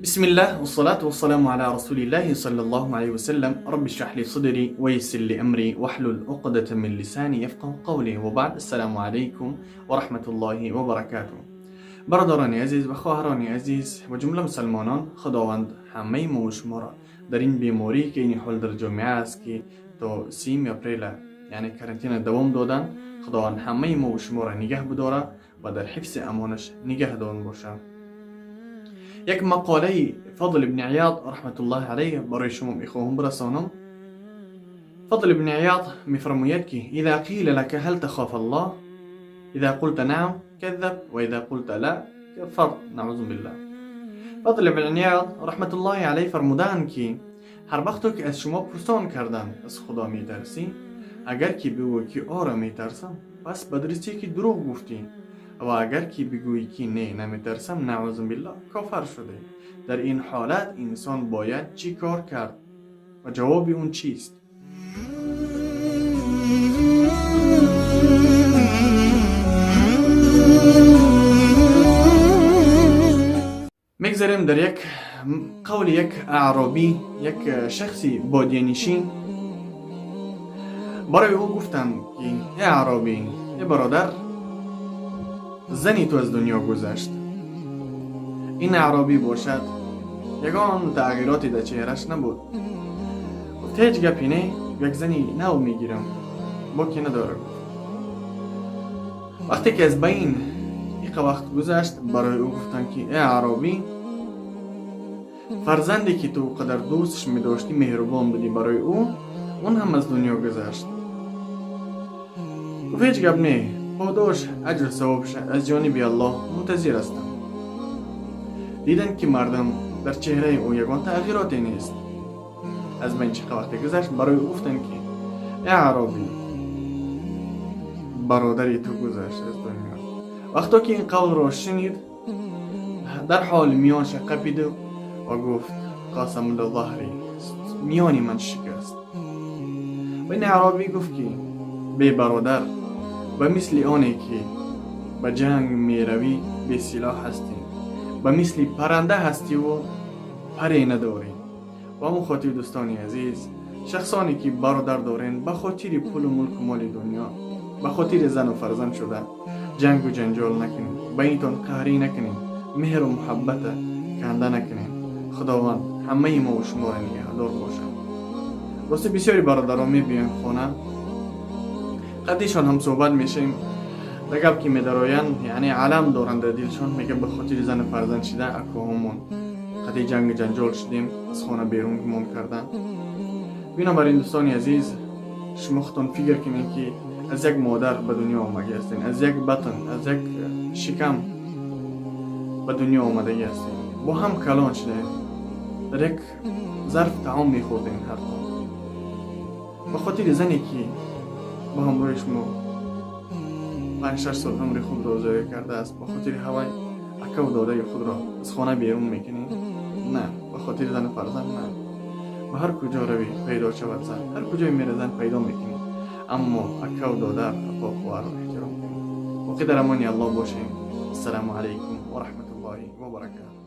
بسم الله والصلاة والسلام على رسول الله صلى الله عليه وسلم. رب اشرح لي صدري ويسر لي أمري واحلل عقدة من لساني يفقه قولي. وبعد، السلام علیکم و رحمة الله و برکاته. برادران عزیز و خواهران عزیز و جمله مسلمانان، خداوند همه ما و شما را در این بیماری که این حال در جامعه است که تا 30 اپریل یعنی کرانتین دوام دادن، خداوند همه ما و شما را نگه بداره و در حفظ امانش نگه باشه. یک مقاله فضل ابن عیاض رحمت الله علیه برای شما میخواهم برسانم. فضل ابن عیاض میفرماید که اذا قیل لك هل تخاف الله، اذا قلت نعم كذب واذا قلت لا كفرت، نعوذ بالله. فضل ابن عیاض رحمت الله علیه فرمودند که هر وقت که از شما پرسان کردن از خدا میترسی، اگر که بگویی که آره میترسم، پس به درستی که دروغ گفتی، و اگر که بگویی که نه نمیترسم، نعوذ بالله کافر شده. در این حالت انسان باید چی کار کرد و جواب اون چیست؟ میگذریم در یک قول یک اعرابی، یک شخصی بادیه نشین. برای او گفتند که ای اعرابی، ای برادر، زنی تو از دنیا گذشت. این اعرابی باشد یگان تغییراتی در چهرش نبود. گفت هیچ گپی نه، یک زنی نو میگیرم، باکی نداره. وقتی که از بین یک وقت گذشت، برای او گفتن که ای اعرابی، فرزندی که تو قدر دوستش میداشتی، مهربان بودی برای او، اون هم از دنیا گذشت. گفت هیچ گپ نه، پاداش اجر ثوابش از جانب الله منتظر هستم. دیدن که مردم در چهره او یگان تغییراتی نیست. از بین چه وقتی گذشت، برای او گفتن که ای اعرابی، برادری تو گذشت از دنیا. وقتی که این قول را شنید، در حال میانش قپید و گفت قاسم لظهری، میانی من شکست. و این اعرابی گفت که بی برادر، به مثل آنی که به جنگ میروی بی سلاح هستی، به مثل پرنده هستی و پری نداری. و مخاطب دوستان عزیز، شخصانی که برادر دارین، به خاطر پول و ملک و مال دنیا، به خاطر زن و فرزند شده جنگ و جنجال نکنین، بینتان قهری نکنین، مهر و محبت کنده نکنین. خداوند همه ما و شما را نگهدار باشه. راستی بسیاری برادران میبیان خانه، قدیشان هم صحبت میشیم، در گپ که میدراین یعنی علم دارند در دلشان، میگه به خاطر زن فرزند شده اکوهمون قدی جنگ جنجال شدیم، از خانه بیرون مون کردن. بنابراین دوستان عزیز، شما خودتون فکر کنین که از یک مادر به دنیا آمده هستین، از یک بطن، از یک شکم به دنیا آمده هستین، با هم کلان شده، در یک ظرف طعام میخوردین هر تا. به خاطر زنی که با همراه شما 5-6 سال عمر خود را ضایع کرده است، به خاطر هوای اکا و دادای خود را از خانه بیرون میکنی؟ نه، به خاطر زن و فرزند نه. به هر کجا روی پیدا شود زن، هر کجای میره زن پیدا میکنی، اما اکا و دادر، اپا خواهر را احترام کنی. باقی در امان الله باشیم. السلام علیکم و رحمت الله و برکاته.